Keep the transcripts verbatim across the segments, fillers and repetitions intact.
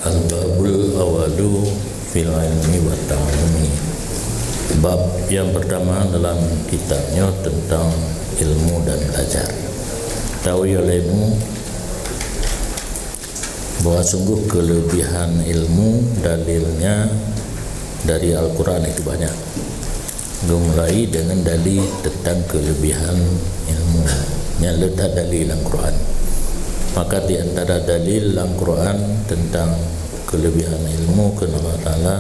Al-babul awalu fil ilmi wa ta'lumi. Bab yang pertama dalam kitab nyoe tentang ilmu dan belajar. Tahu ya ilmu bahwa sungguh kelebihan ilmu dalilnya dari Al-Quran itu banyak. Geumulai deungon dalil tentang kelebihan ilmu. Nyan le that dalil lam Quran. Maka di antara dalil lam Quran tentang kelebihan ilmu, kheun Allah Taala,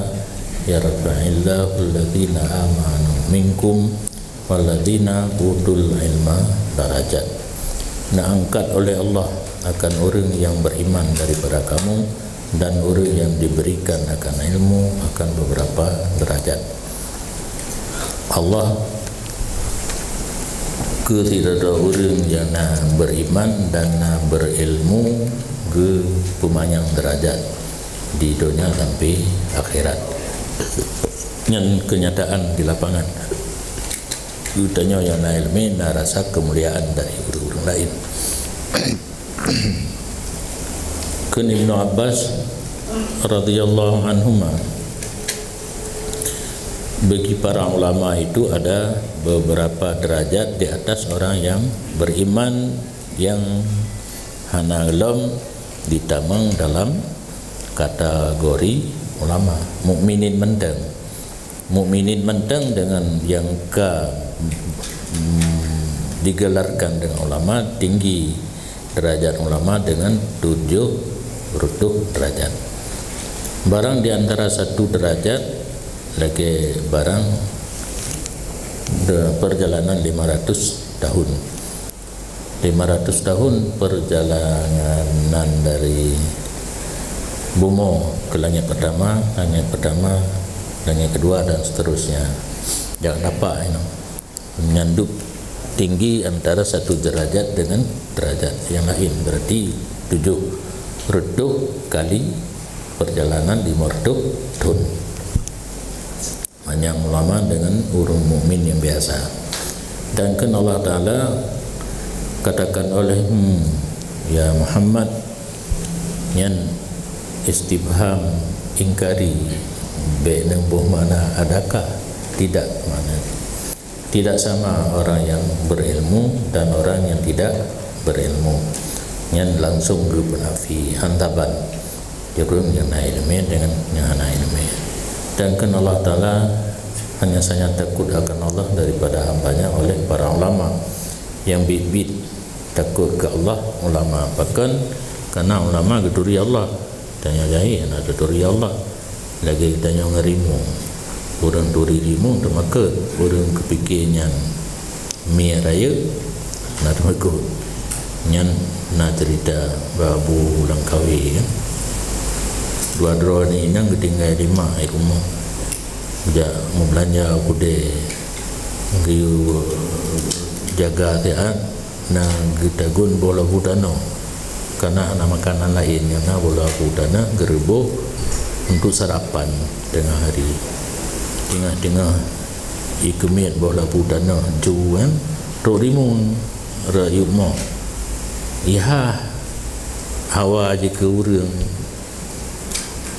"Yarfa'illahu alladzina amanu minkum walladzina utul ilma darajat." Na angkat oleh Allah akan ureuëng yang beriman daripada kamu dan ureuëng yang diberikan akan ilmu akan beberapa derajat. Allah keu sidroe ureuëng nyang na beriman dan na berilmu geupeumanyang derajat di donya sampai akhirat. Nyan kenyataan di lapangan. Geutanyoe nyang na iéleumé na rasa keumuliaan dari ureuëng-ureuëng laén. Kheun Ibnu Abbas radhiyallahu anhuma, bagi para ulama itu ada beberapa derajat di atas orang yang beriman yang hana lom ditamong dalam kategori ulama. Mukminin mantong. Mukminin mantong deungon nyang ka, mm, digelarkan deungon ulama, tinggi derajat ulama deungon tujoh reutôh derajat. Barang di antara satu derajat lagée barang de-, perjalanan lima ratus tahun. Lima ratus tahun perjalanan dari bumoe ke langét pertama, langét pertama, langét kedua, dan seterusnya. Jangan nampak inoe. Menyandub tinggi antara satu derajat dengan derajat yang lain, berarti tujoh reutôh kali perjalanan lima reutôh thon. Manyang ulama dengan ureuëng mukmin nyang biasa. Dan kheun Allah Taala, katakan oleh, hmm, ya Muhammad, nyan istifham ingkari, bék neuboh makna adakah, tidak makna. Tidak sama orang yang berilmu dan orang yang tidak berilmu. Nyan langsung geupeunafi, hantaban. Ureuëng nyang na iéleumé deungon nyang hana iéleumé. Dan kheun Allah Taala hanya saja takut akan Allah daripada hambanya oleh para ulama. Yang biet-biet takut keu Allah ulama. Pakon? Karena ulama geuturi Allah. Tanyoe jai hana geuturi Allah. Lagée tanyoe ngon rimueng. Ureuëng turi rimueng teumakot, ureuëng geupike nyan mie rayeuk, na teumakot. Nyan na cerita bak Abu Langkawi, kan. Dua droe ni inong geutinggai di ma i rumoh. Jak meubelanja u keudée, geuyue jaga siat, na geutagun boh labu tanoh. Kana hana makanan laén, nyang na boh labu tanoh geureuboh untuk sarapan teungoh hari. Teungoh-teungoh ikeumiet boh labu tanoh ju, kan, trok rimueng rot i rumoh. Ihah hawa jih keu ureuëng.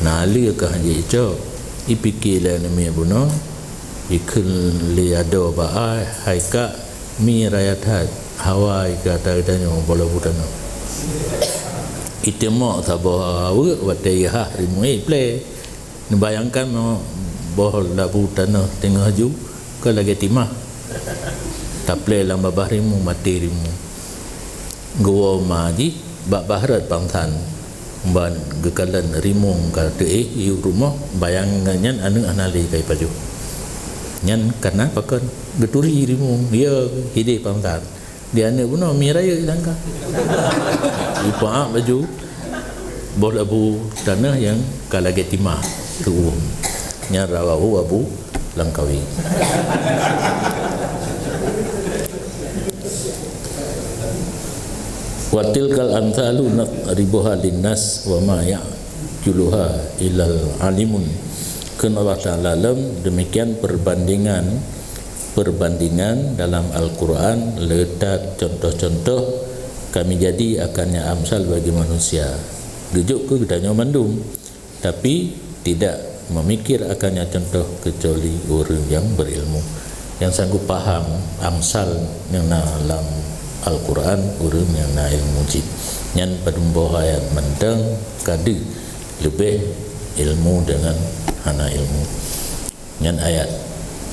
Na lé kah jicok, ipike lé aneuk miet bunoe, ikheun lé adoe bak ai, hai kak, mie raya that, hawa i ka ta-, tanyoe boh labu tanoh. Iteumok saboh aweuek watée ihah rimueng, eh, plé. Neubayangkan mo-, boh labu tanoh teungoh ju, ka lagée timah. Taplé lam babah rimueng, maté rimueng. Geuwoe ma jih bak bahrot pangsan. Ban geukalon rimueng ka teuéh i rumoh, bayang nyan aneuk hana lé ka ipajoh. Nyan kana pakon geuturi rimueng, ya hideh pangsan. Di aneuk bunoe mie rayeuk tangka. Ipaak laju boh labu tanoh nyang ka lagée timah keu uem. Nyan rawahu Abu Langkawi. Wa tilkal amsalu nadribuha linnas wa ma ya'qiluha illal alimun. Kheun Allah Taala lom, demikian perbandingan, perbandingan dalam Al-Quran le that contoh-contoh Kami jadi akannya amsal bagi manusia. Geujok keu geutanyoe mandum. Tapi tidak memikir akannya contoh kecuali ureuëng nyang berilmu, nyang sanggup paham amsal nyang na lam Al-Quran, ureuëng nyang na ilmu jih. Nyan padum boh ayat mantong ka deuh leubeh ilmu dengan hana ilmu. Nyan ayat.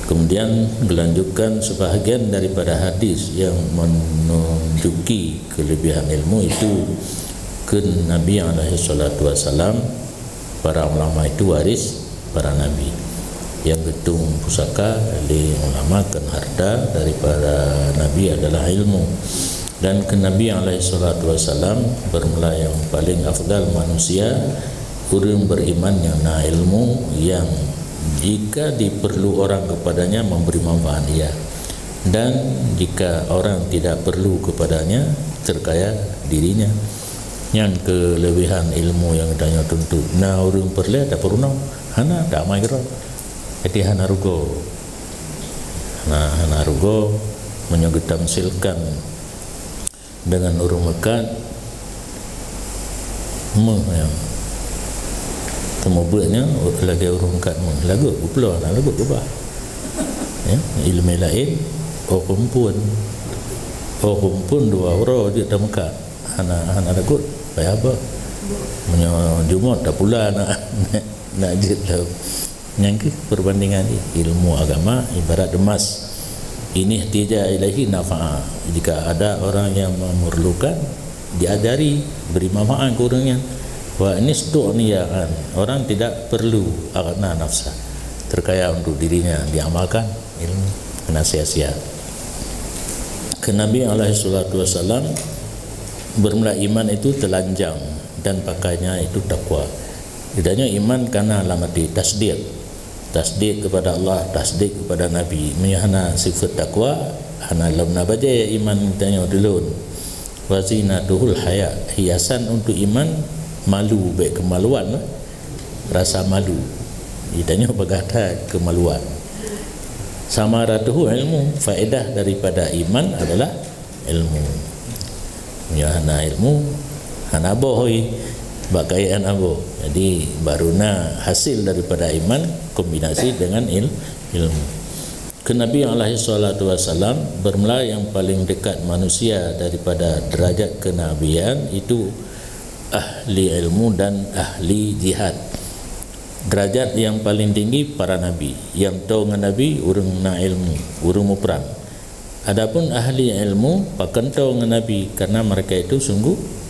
Kemudian, gelanjutkan sebahagian daripada hadis yang menunjuki kelebihan ilmu itu, kheun Nabi alaihi salatu wasalam, para ulama itu waris para nabi. Yang geutung pusaka lé ulama kheun harta daripada nabi adalah ilmu. Dan kheun Nabi alaihi salatu wasalam, bermula yang paling afdal manusia, ureuëng beriman yang na ilmu, yang jika diperlu orang kepadanya, memberi manfaat ia, dan jika orang tidak perlu kepadanya, terkaya dirinya. Nyan kelebihan ilmu yang geutanyoe tuntut. Na ureuëng peureulée tapeurunoe, hana, tamai keudroe. Jadi hana rugoe. Hana, hana rugoe meunyoe geutamsilkan dengan ureuëng meukat méuh nyang teumeubeuet nyan lagée ureuëng meukat méuh, lagot geuploe, hana lagot geubah. Ya, iéleumé laén, oh keumpun. Oh keumpun dua uroe jeuet tameukat. Hana, hana lagot, payah bah. Meunyoe jumôt tapula na, na jeuet lom. Nyan keuh perbandingan jih, ilmu agama ibarat emas. Ini tija ilahi nafa'a. Jika ada orang yang memerlukan, diajari, beri manfaat ke ureuëng nyan. Wa nistu'niya an, orang tidak perlu aghna nafsa, terkaya untuk dirinya, diamalkan ilmu, kena sia-sia. Kheun Nabi alaihi salatu wasalam, bermula iman itu telanjang dan pakainya itu takwa. Geutanyoe iman kana lam até tasdiq. Tasdiq kepada Allah, tasdiq kepada Nabi. Meunyoe hana sifat takwa, hana lom na bajée iman geutanyoe dulon. Wa zinatuhul haya, hiasan untuk iman malu, bék kemaluan, rasa malu. Geutanyoe bak gata kemaluan. Samaratuhu ilmu, faedah daripada iman adalah ilmu. Meunyoe hana ilmu, hana boh, oi. Bak kayèe hana boh. Jadi, baru na hasil daripada iman kombinasi dengan il-, ilmu. Kheun Nabi alaihi salatu wasalam, bermula yang paling dekat manusia daripada derajat kenabian itu ahli ilmu dan ahli jihad. Derajat yang paling tinggi para nabi, nyang toe ngon nabi ureuëng na ilmu, ureuëng muprang. Adapun ahli ilmu pakon toe ngon nabi, karena mereka itu sungguh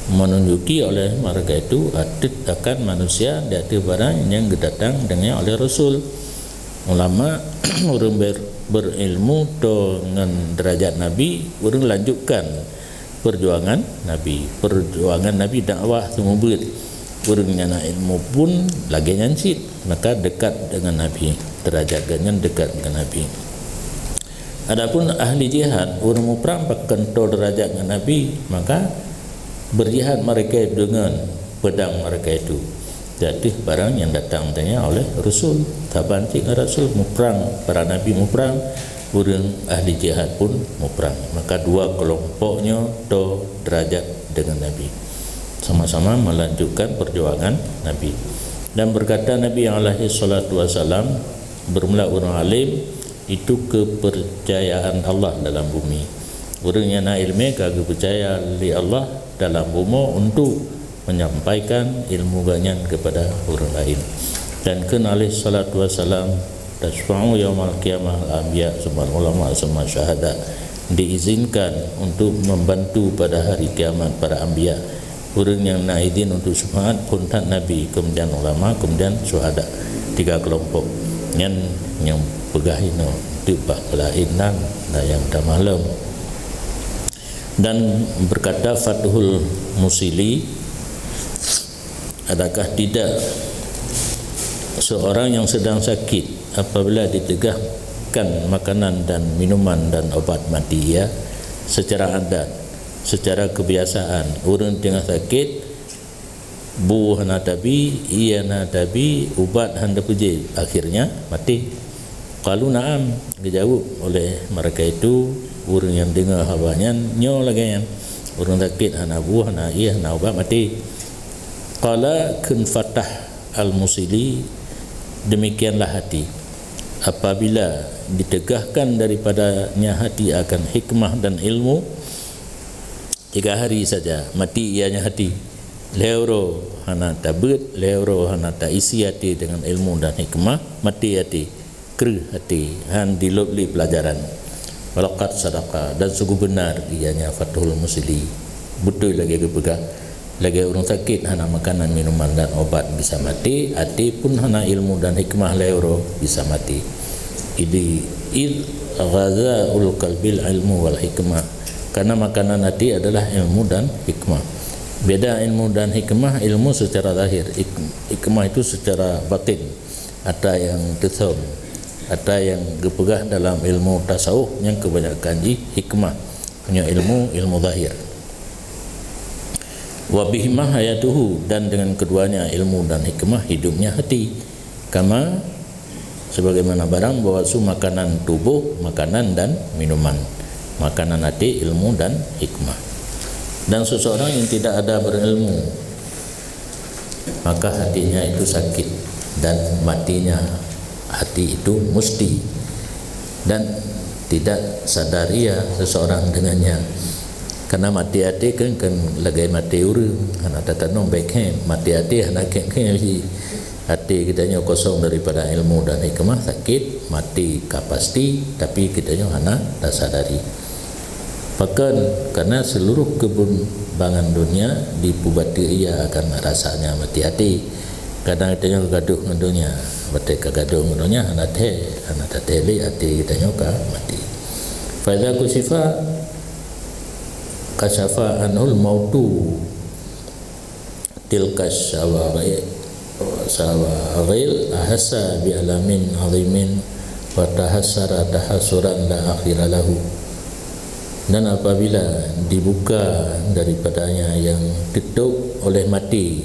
menunjuki oleh mereka itu ateueh akan manusia di ateueh barang nyang geudatang deungon oleh rasul. Ulama, ureuëng ber-, berilmu toe ngon derajat nabi, ureuëng lanjutkan perjuangan Nabi. Perjuangan Nabi dakwah seumeubeuet. Ureuëng nyang na ilmu pun lagée nyan cit, maka dekat dengan Nabi. Derajat geuhnyan dekat dengan Nabi. Adapun ahli jihad, ureuëng muprang pakon toe derajat ngon Nabi, maka berjihad mereka dengan pedang mereka itu. Di ateueh barang nyang datang darinya oleh Rasul. Saban cit ngon Rasul muprang, para nabi muprang, ureuëng ahli jihad pun muprang. Maka dua kelompok nyoe toe derajat dengan Nabi. Sama-sama melanjutkan perjuangan Nabi. Dan berkata Nabi alaihi salatu wasalam, bermula ureuëng alim, itu kepercayaan Allah dalam bumi. Ureuëng nyang na iéleumé ka geupeucaya lé Allah dalam bumoe untuk menyampaikan ilmu geuhnyan kepada ureuëng laén. Dan kheun alaihi salatu wasalam, "Tasyfa'u yaumal qiyamah al-anbiya, summal ulama, summa syuhada." Diizinkan untuk membantu pada hari kiamat para anbiya. Ureuëng nyang na idin untuk syufaat phon that nabi, kemudian ulama, kemudian syuhada. Tiga kelompok. Nyan nyang peugah inoe, teuk bak peulaén nan, na nyang tamah lom. Dan berkata Fathul Musili, adakah tidak seorang yang sedang sakit apabila ditegahkan makanan dan minuman dan obat mati ia secara adat, secara kebiasaan, ureuëng teungoh sakit, bu hana tabi, ié hana tabi, ubat hana tapeujeuet, akhirnya mati. Qalu na'am, geujaweueb oleh mereka itu, ureuëng nyang deungoe haba nyan, nyoe lagée nyan, ureuëng sakét hana bu, hana ié, hana ubat, mati. Qala kheun Fatah Al-Musili, demikianlah hati. Apabila ditegahkan daripadanya hati akan hikmah dan ilmu, tiga hari saja mati ianya hati. Lhèe uroe hana tabeuet, lhèe uroe hana taisi até dengan ilmu dan hikmah, mati até, kreueh até, han dilop lé peulajaran. Walaqad sadaqa, dan sungguh beunar ianya Fathul Musili. Beutôi lagèe geupeugah, lagèe ureueng sakét hana makanan, minuman dan obat bisa maté, até pun hana ilmu dan hikmah lhèe uroe bisa maté. Idi id ghazaul qalbil ilmu wal hikmah. Karena makanan até adalah ilmu dan hikmah. Beda ilmu dan hikmah, ilmu secara zahir, hik-, hikmah itu secara batin. Ata nyang teuthom, ata nyang geupeugah dalam ilmu tasawuf nyang keubanyakan jih hikmah, nyoe ilmu, ilmu zahir. Wa bihima hayatuhu, dan dengan keduanya ilmu dan hikmah hidupnya hati. Kama, sebagaimana barang bahwa su makanan tubuh, makanan dan minuman, makanan até ilmu dan hikmah. Dan seseorang yang tidak ada berilmu, maka hatinya itu sakit dan matinya hati itu mesti dan tidak sadar ia seseorang dengannya. Karena mati até kan, kan lagèe mati ureueng, hana tatanom bèk khem, mati até hana khem-khem lé. Até geutanyoe kosong daripada ilmu dan hikmah, sakét, mati ka pasti, tapi geutanyoe hana tasadari. Pakon? Karena seluruh keubimbangan dunia dipubateue ia akan rasanya mati até. Kadang geutanyoe gadoh ngon dunia, watèe ka gadoh ngon dunia hana thèe, hana tathèe lé até geutanyoe ka mati. Fa idza kusyifa kasyafa anhul mautu tilka syawaghi-, syawaghil ahassa bi alamin azimin wa tahassara tahassuran la akhira lahu. Dan apabila dibuka daripadanya yang tertutup oleh mati,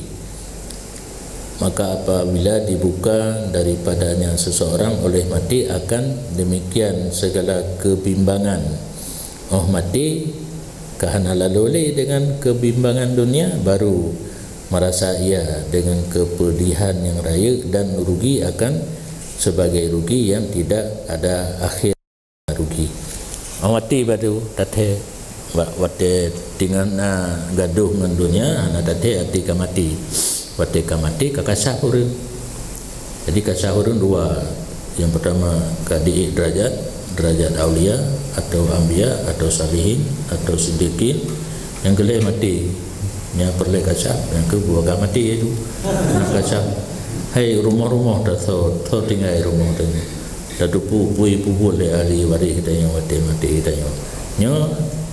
maka apabila dibuka daripadanya seseorang oleh mati, akan demikian segala kebimbangan. Oh mati, ka hana lalo lé dengan kebimbangan dunia, baru merasa ia dengan kepedihan yang rayeuk dan rugi akan sebagai rugi yang tidak ada akhir. Rugi. Oh mati baru tathèe, bak watèe tinggai na gadoh ngon dunia, hana tathèe até ka mati. Watèe ka mati, ka kasyaf ureueng. Jadi kasyaf ureueng dua. Yang pertama ka diék derajat, derajat aulia atau anbiya atau salihin atau siddiqin. Yang keulhèe maté. Nyang peureulèe kasyaf, nyang keudua ka maté itu. Nah, kasyaf. Hai rumoh-rumoh tatho, tho tinggai rumoh tanyoe. Tateupeue pui peubuet lé ahli waréh geutanyoe watèe maté geutanyoe. Nyoe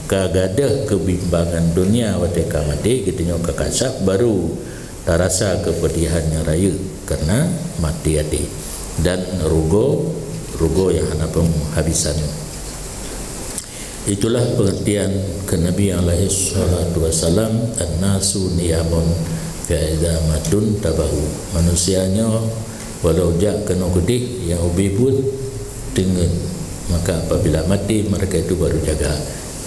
ka gadôh keubimbangan dunia watèe ka maté, geutanyoe ka kasyaf baru tarasa keupeudihan nyang rayeuk kareuna maté até dan rugoe, rugoe nyang hana peunghabisan. Itulah pengertian keu Nabi alaihi salatu wasalam, "An-nasu niyamun fa idza matun tabahu." Manusia nyoe walau jak keunoe keudeh nyang ubé buet teungeut, maka apabila maté mereka itu baru jaga.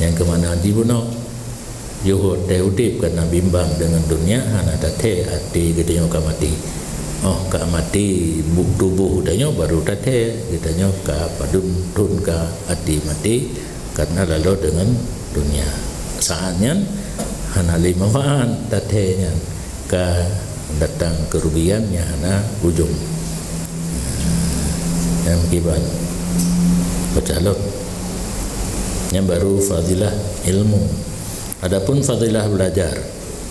Nyang keumakna jibunoe, yoh watèe udép kareuna bimbang deungon dunia, hana tathèe até geutanyoe ka maté. Óh ka maté bu-, tuboh geutanyoe baru tathèe geutanyoe ka padum thon ka até maté kareuna lalo deungon dunia. Saát nyan hana lé manfaat tathèe nyan. Ka datang kerugian nyang hana ujong. Nyang meukiban peucalon. Nyang baru fadilah ilmu. Adapun fadilah belajar,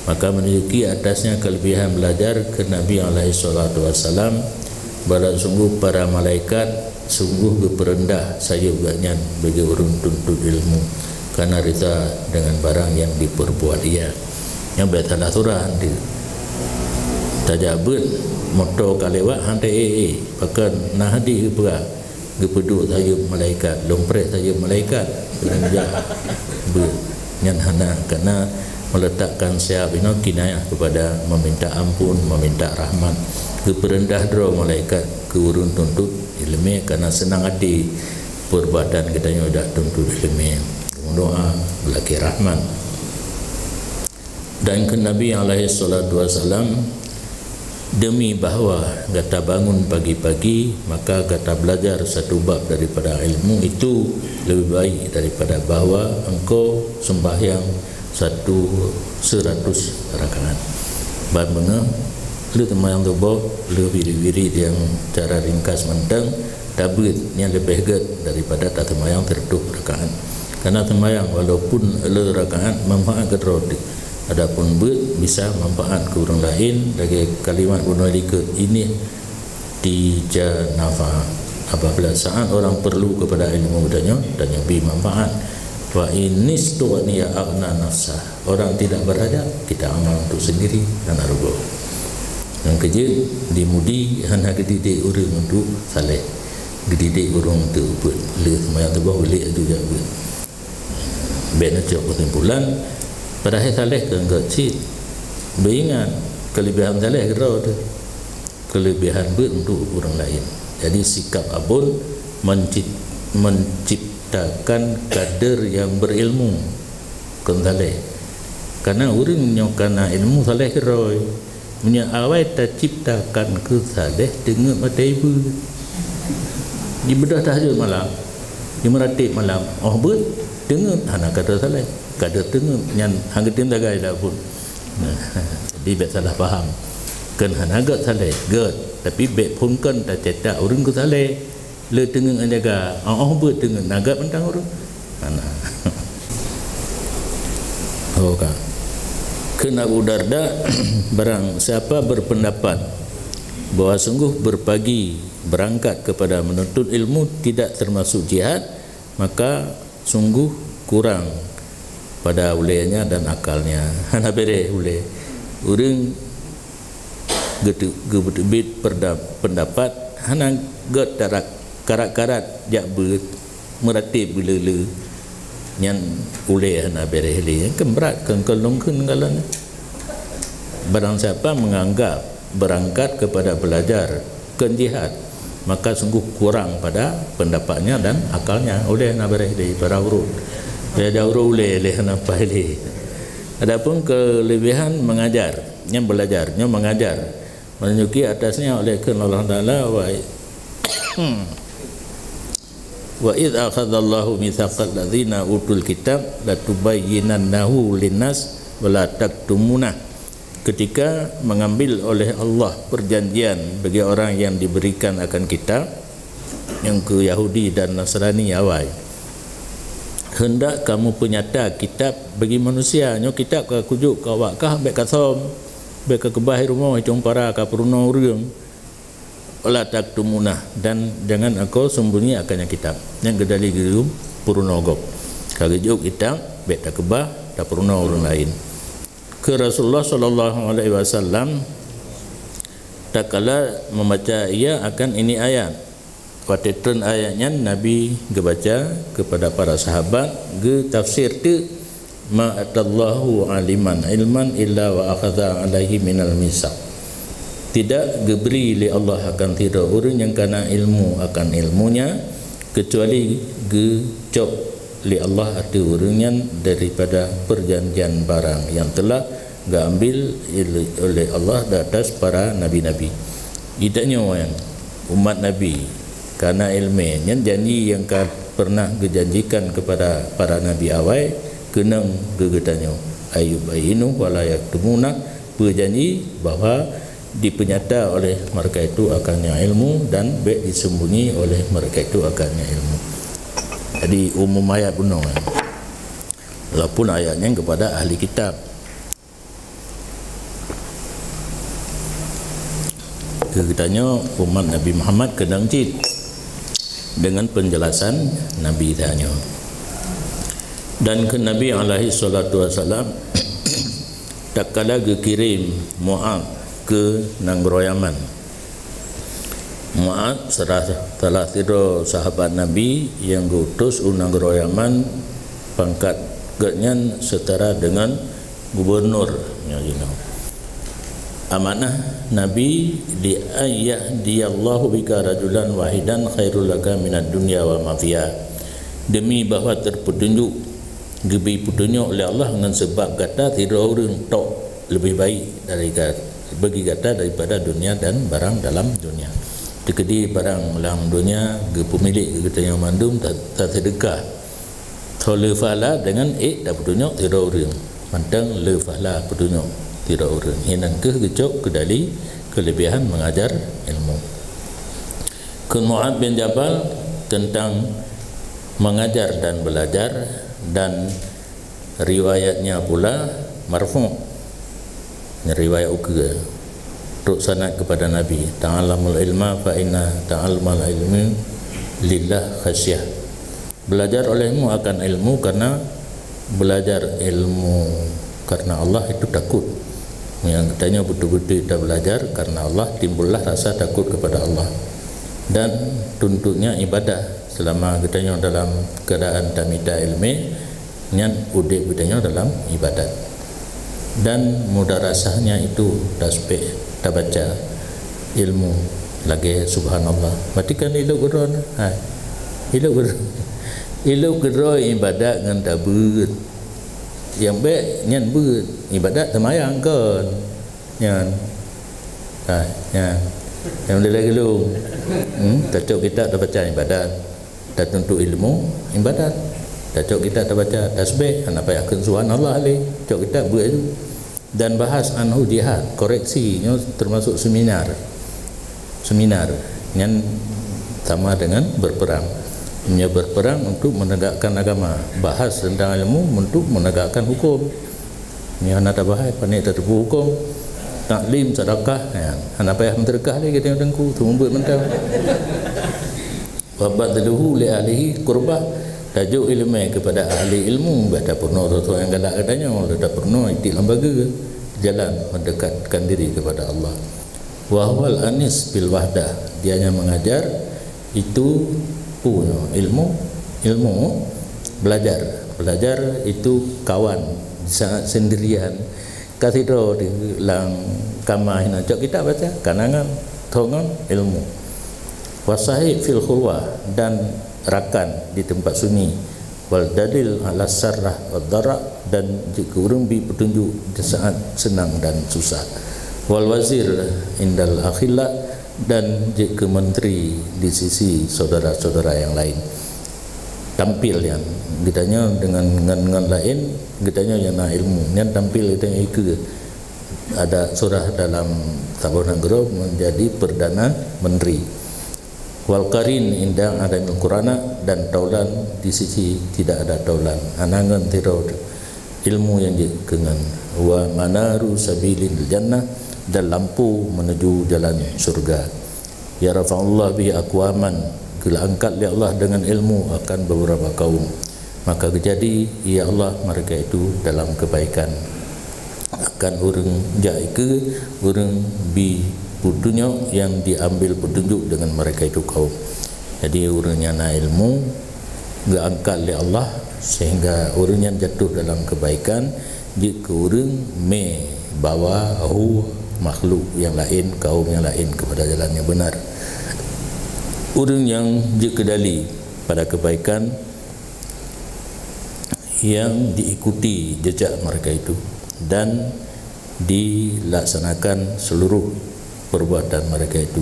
maka menunjuki atasnya kelebihan belajar keu Nabi alaihi salatu wasalam, bahwa sungguh para malaikat sungguh geupeureundah sayeuep geuhnyan bagi ureuëng tuntot ilmu, kareuna rida deungon barang nyang jipeurbuet ia. Nyan bèk salah surah nanti. Tajak beuet moto ka lewat han ta-e-e, pakon na hadih geupeugah, geupeuduek sayeuep malaikat, lôn preh sayeuep malaikat, lôn jak beuet. Nyan hana, kareuna meletakkan sayap inoe kinayah kepada meminta ampun, meminta rahmat. Geupeureundah droe malaikat keu ureuëng tuntot iéleumé kareuna seunang até peurbuatan geutanyoe jak tuntot iéleumé, meudoá, meulakée rahmat. Dan keu Nabi alaihi salatu wasalam, Demi bahwa gata bangun pagi-pagi, maka gata belajar satu bab daripada ilmu itu lebih baik daripada bahwa engkau sembahyang satu seratus rakaat. Ban beungoh, lheueh seumayang suboh, lheueh wirid-wirid nyang cara ringkas mantong, tabeuet nyang leubeh gét daripada taseumayang seratus rakaat. Karena seumayang walaupun le rakaat manfaat keudroe teuh, adapun beuet bisa manfaat keu ureuëng laén, lagée kalimat bunoe likot, "Ini tija nafa." Apabila saat orang perlu kepada ilmu, tanyoe, tanyoe bi manfaat. "Wa inistughniya aghna nafsah." Orang tidak berhajat, kita amal untuk sendiri, hana rugoe. Nyang keujeuet, di mudi hana geudidik ureuëng untuk saleh. Geudidik ureuëng untuk beuet. Lheueh seumayang suboh, lheueh aju jak beuet. Bék neucok keusimpulan, padahai saleh keu anggota cit. Beuingat, keulebihan saleh keudroe teuh. Keulebihan beuet untuk ureuëng laén. Jadi, sikap abon mencip-, menciptakan kader yang berilmu. Kon saleh. Karena ureuëng nyoe kana ilmu saleh keudroe. Meunyoe awai taciptakan keu saleh, teungeut maté ibu. Jibeudôh tahajud malam, jimeuratéb malam, óh beuet, teungeut hana kader saleh. Kader teungeut nyan hana geutem sagai dak pun. Jadi bék salah paham. Kon hana gét saleh, gét, tapi bék phon kon tacetak ureuëng keu saleh. Le teungeut ngon jaga, óh beuet teungeut na gét mantong ureuëng. Hana. Ho ka. Kheun Abu Darda, barang siapa berpendapat bahwa sungguh berpagi berangkat kepada menuntut ilmu tidak termasuk jihad, maka sungguh kurang pada ulehnya dan akalnya. Hana bereh uleh. Ureuëng geuteu-, geuteubiet perda-, pendapat hana gét tarak, karat-karat jak beuet, meuratéb geuleu-leu, nyan uleh hana bereh lé. Nyan kan brat, kon, kon lôn kheun kalon. Barang siapa menganggap berangkat kepada belajar kon jihad, maka sungguh kurang pada pendapatnya dan akalnya. Uleh hana bereh lé, para urut. Dia ada urut uleh, leh hana pai lé. Adapun kelebihan mengajar, nyan belajar, nyoe mengajar. Menunjuki atasnya oleh kheun Allah Taala, wa, wa idz akhadzallahu mitsaqal ladzina utul kitab latubayyinannahu linnas wa la taktumunah. Ketika mengambil oleh Allah perjanjian bagi orang yang diberikan akan kitab, nyang keu Yahudi dan Nasrani awai, hendak kamu penyata kitab bagi manusia. Nyoe kitab ka kujok keu awak kah, bék kasöm, bék kakeubah i rumoh, i cong para, kapeurunoe ureuëng. Wa la taktumunah, dan jangan engkau sembunyi akannya kitab. Nyang keudali geuyue peurunoe gob. Ka geujok kitab, bék takeubah, tapeurunoe ureuëng laén. Keu Rasulullah sallallahu alaihi wasallam, tatkala membaca ia akan ini ayat. Watée treun ayat nyan, Nabi geubaca kepada para sahabat, geutafsir teuk, "Ma atallahu aliman ilman illa wa akhadha alaihi minal misaq." Tidak geubri lé Allah akan sidroe ureuëng nyang kana ilmu akan ilmunya, kecuali geucok lé Allah ateueh ureuëng nyan daripada perjanjian barang yang telah geuambil oleh Allah di atas para nabi-nabi. Geutanyoe nyan, umat Nabi, kana iéleumé, nyan janji nyang ka pernah geujanjikan kepada para nabi awai, keunong keu geutanyoe. Ayyubayyinu wa la yaktumuna, peujanji bahwa dipeunyata oleh mereka itu akannya ilmu dan bék disembunyi oleh mereka itu akannya ilmu. Jadi, umum ayat bunoe. Walaupun ayat nyan kepada ahli kitab. Keu geutanyoe umat Nabi Muhammad keunong cit dengan penjelasan Nabi tanyoe. Dan keu Nabi alaihi salatu wasalam, tatkala geukirém Mu'adz keu nanggroe Yaman. Mu'adz salah, salah sidroe sahabat Nabi nyang geuutus u nanggroe Yaman, pangkat geuhnyan setara dengan gubunur nyoe jinoe. Amanah Nabi, "Li an yahdiyallahu bika rajulan wahidan khairul laka minad dunya wa ma fiha." Demi bahwa terpeutunjuk, geubri peutunyok lé Allah ngon seubab gata sidroe ureuëng tok leubeh baik dari ga-, bagi gata daripada dunia dan barang dalam dunia. Teukeudi barang lam dunia geupeumilék geutanyoe mandum ta-, taseudeukah. Tho le fahla deungon ék tapeutunyok sidroe ureuëng. Mantong le fahla peutunyok sidroe ureuëng. Hinan keuh geucok keudali keulebihan mengajar ilmu. Kheun Mu'adz bin Jabal tentang mengajar dan belajar, dan riwayatnya pula marfu'. Riwayat ukeue trok sanad kepada Nabi, "Ta'allamul ilma fa inna ta'allumal ilmi lillah khasyah." Belajar olehmu akan ilmu karena belajar ilmu karena Allah itu takut. Nyang geutanyoe beutôi-beutôi tabelajar karena Allah, timbullah rasa takut kepada Allah. Dan tuntutnya ibadah selama geutanyoe dalam keadaan tamita ilmu, nyan udeb geutanyoe dalam ibadat. Dan mudarasahnya itu tasbih, tabaca ilmu lagée subhanallah. Berarti kan ilok keudroe, hai. Ilok keudroe. Ilok keudroe ibadat ngon tabeuet. Nyang bék nyan beuet, ibadat seumayang kon. Nyan. Hai, nyan. Nyang lé lagi lu. Hmm, tacok kitab tabaca ibadat. Tatuntut ilmu ibadat. Tacok kitab tabaca tasbih, hana payah kheun subhanallah lé. Cok kitab buet itu. Dan bahas anhu jihad, koreksi nyoe termasuk seminar. Seminar nyan sama dengan berperang. Nyoe berperang untuk menegakkan agama. Bahas tentang ilmu untuk menegakkan hukum. Nyoe hana tabahas, panéh tateupeue hukum. Taklim, sedekah, ya. Hana payah meuseudeukah lé geutanyoe teungku, seumeubeuet mantong. Wa badluhu li ahlihi qurbah, tajok ileumé keupada ahli ilmu, bah tapeurunoe soe-soe nyang galak geutanyoe, lé tapeurunoe itik lam bageue, jalan mendekatkan diri kepada Allah. Wa huwal anis bil wahdah, dia yang mengajar itu ilmu, ilmu belajar. Belajar itu kawan, di saat sendirian, ka sidroe di lam kama hina cok kitab baca, kanangan thongon ilmu. Wasahib fil khulwah, dan rakan di tempat sunyi. Wal dalil ala sarrah wad dara, dan jeuet keu ureuëng bi petunjuk di saat senang dan susah. Wal wazir indal akhilla, dan jeuet keu menteri di sisi saudara-saudara yang lain. Tampil nyan, geutanyoe dengan, ngon, ngon laén, geutanyoe nyang na ilmu. Nyan tampil geutanyoe ikeue ada surah dalam saboh nanggroe menjadi perdana menteri. Wal qarin inda adamil qurana, dan taulan di sisi tidak ada taulan. Hana ngon sidroe ilmu nyang jeuet keu ngon. Wa manaru sabilil jannah, dan lampu menuju jalan syurga. Ya rafa'ullah bihi aqwaman, geuangkat lé Allah dengan ilmu akan beberapa kaum. Maka geujadi, ya Allah, mereka itu dalam kebaikan. Akan ureuëng jai keu ureuëng bi petunjuk yang diambil petunjuk dengan mereka itu kaum. Jadi, ureuëng nyang na ilmu geuangkat lé Allah, sehingga ureuëng nyan jatuh dalam kebaikan, jeuet keu ureuëng mé bawa hu makhluk nyang laén, kaum nyang laén kepada jalan yang benar. Ureuëng nyang jeuet keu dali pada kebaikan yang diikuti jejak mereka itu dan dilaksanakan seluruh perbuatan mereka itu,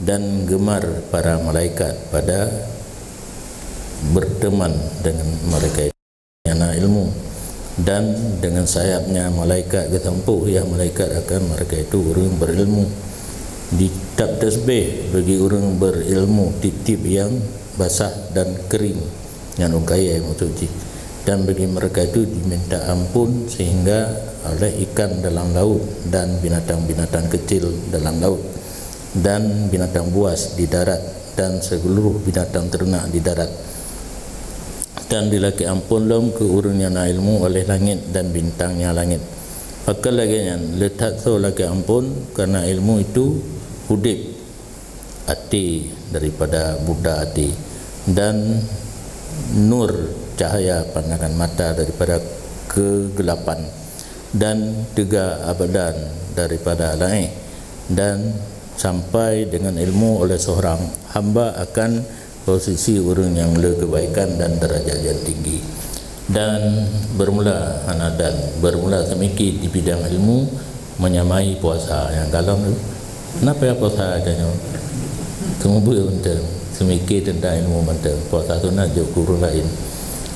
dan gemar para malaikat pada berteman dengan mereka itu, nyang na ilmu, dan dengan sayapnya malaikat geusampôh, ya malaikat, akan mereka itu ureuëng berilmu. Ditab tasbih bagi ureuëng berilmu tieb-tieb yang basah dan kering, nyan ôn kayée maksud jih. Dan bagi mereka itu diminta ampun sehingga oleh ikan dalam laut dan binatang-binatang kecil dalam laut dan binatang buas di darat dan seluruh binatang ternak di darat. Dan dilakée ampôn lom keu ureuëng nyang na ilmu oleh langét dan bintang nyang langét. Pakon lagée nyan, le that soe lakée ampôn, karena ilmu itu udeb até daripada buta até, dan nur cahaya pandangan mata daripada kegelapan, dan teuga abadan daripada laén, dan sampai dengan ilmu oleh seorang hamba akan posisi ureuëng nyang le kebaikan dan derajat yang tinggi. Dan bermula hana dan bermula seumiké di bidang ilmu, menyamai puasa nyang galom tu. Kenapa ya puasa aja nyoe? Seumeubeuet mantong, seumike teuntang ilmu mantong. Puasa sunat jok guru laén.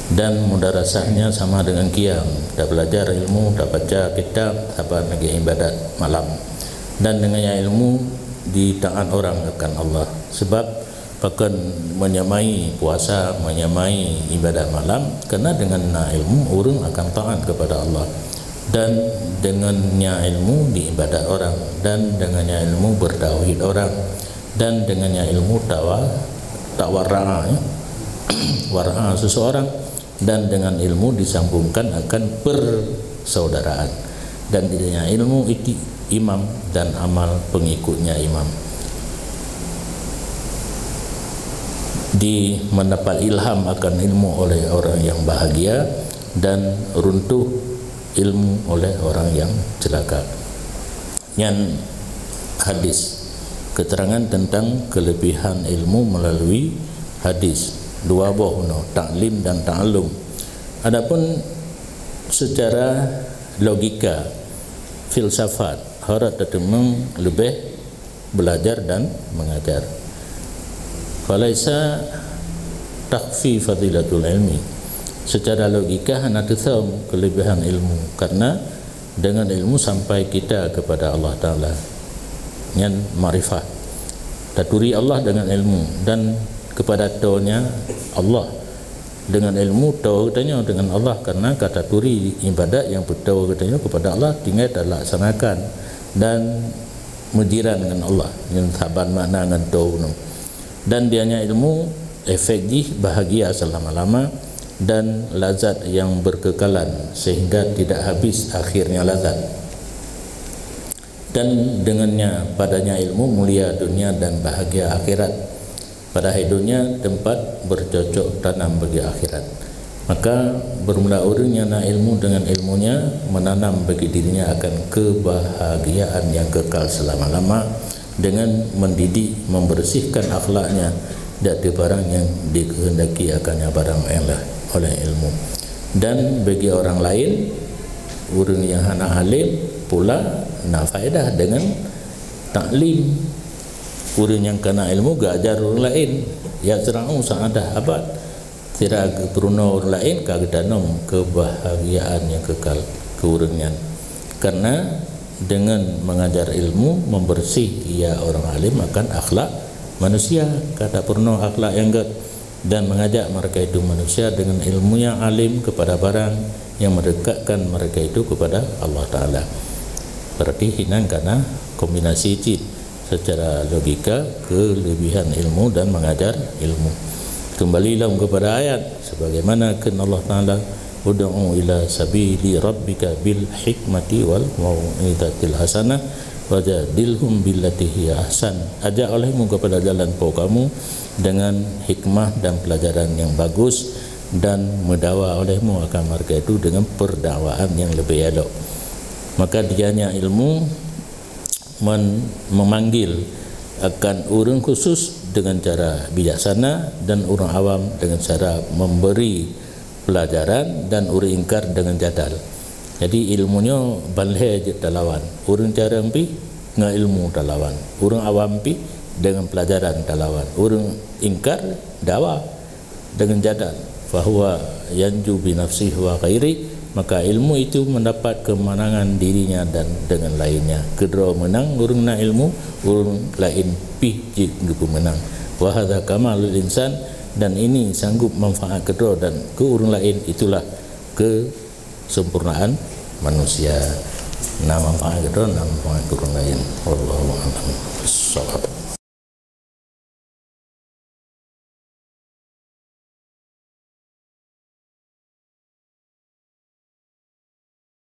Dan mudarasahnya sama dengan qiyam. Kita belajar ilmu, kita baca kitab, saban lagée ibadat malam. Dan dengannya ilmu ditaat orang akan Allah. Sebab pakon menyamai puasa, menyamai ibadat malam, karena dengan na ilmu ureuëng akan taat kepada Allah. Dan dengannya ilmu diibadat orang, dan dengannya ilmu bertauhid orang, dan dengannya ilmu tawa tawarraa, ya. Waraa seseorang, dan dengan ilmu disambungkan akan persaudaraan, dan dengannya ilmu iti imam dan amal pengikutnya imam. Di mendapat ilham akan ilmu oleh orang yang bahagia, dan runtuh ilmu oleh orang yang celaka. Nyan hadis, keterangan tentang kelebihan ilmu melalui hadis. Dua boh nyoe, taklim dan ta'allum. Adapun secara logika, filsafat, harap tateumeung leubeh belajar dan mengajar. Falaisa takhfi fadilatul ilmi. Secara logika hana teusöm kelebihan ilmu, karena dengan ilmu sampai kita kepada Allah Taala. Nyan makrifah. Taturi Allah dengan ilmu dan kepada tonya Allah. Dengan ilmu toe geutanyoe dengan Allah, karena ka taturi ibadat nyang peutoe geutanyoe kepada Allah tinggai talaksanakan dan meujiran ngon Allah. Nyan saban makna ngon toe nyoe. Dan dianya ilmu efek jih bahagia selama-lama dan lazat yang berkekalan sehingga tidak habis akhirnya lazat. Dan dengannya padanya ilmu mulia dunia dan bahagia akhirat. Padahai dunia tempat bercocok tanam bagi akhirat. Maka bermula ureuëng nyang na ilmu dengan ilmunya menanam bagi dirinya akan kebahagiaan yang kekal selama-lama dengan mendidik, membersihkan akhlaknya dari barang yang dikehendaki akannya barang oleh, oleh ilmu. Dan bagi orang lain, ureuëng nyang hana alim pula na faedah dengan taklim. Ureuëng nyang kana ilmu geuajar ureuëng laén, yazra'u sa'adah abad. Sira geupeurunoe ureuëng laén ka geutanom keubahagiaan nyang keukal keu ureuëng nyan. Karena dengan mengajar ilmu membersih ia orang alim akan akhlak manusia, ka tapeurunoe akhlak nyang gét, dan mengajak mereka itu manusia dengan ilmu yang alim kepada barang yang mendekatkan mereka itu kepada Allah Taala. Berarti hinan kana kombinasi cit secara logika kelebihan ilmu dan mengajar ilmu. Kembali lom kepada ayat, sebagaimana kheun Allah Taala, "Ud'u ila sabili rabbika bil hikmati wal mau'izatil hasanah wajadilhum billati hiya ahsan." Ajak olehmu kepada jalan Po kamu dengan hikmah dan pelajaran yang bagus, dan meudawa olehmu akan mereka itu dengan perdakwaan yang lebih elok. Maka dianya ilmu men-, memanggil akan ureuëng khusus dengan cara bijaksana dan ureuëng awam dengan cara memberi pelajaran dan ureuëng ingkar dengan jadal. Jadi ilmu nyoe ban lhée jeuet talawan. Ureuëng carông pih ngon ilmu talawan. Ureuëng awam pih dengan pelajaran talawan. Ureuëng ingkar dawa dengan jadal, fahuwa yanju binafsihi wa ghairi, maka ilmu itu mendapat kemenangan dirinya dan dengan lainnya. Keudroe meunang ureuëng na ilmu, ureuëng laén pih jeuet geupeumeunang. Wa hadza kamalul insan, dan ini sanggup manfaat keudroe dan keu ureuëng laén, itulah kesempurnaan manusia. Na manfaat keudroe, na manfaat keu ureuëng laén. Wallahu a'lam bissawab.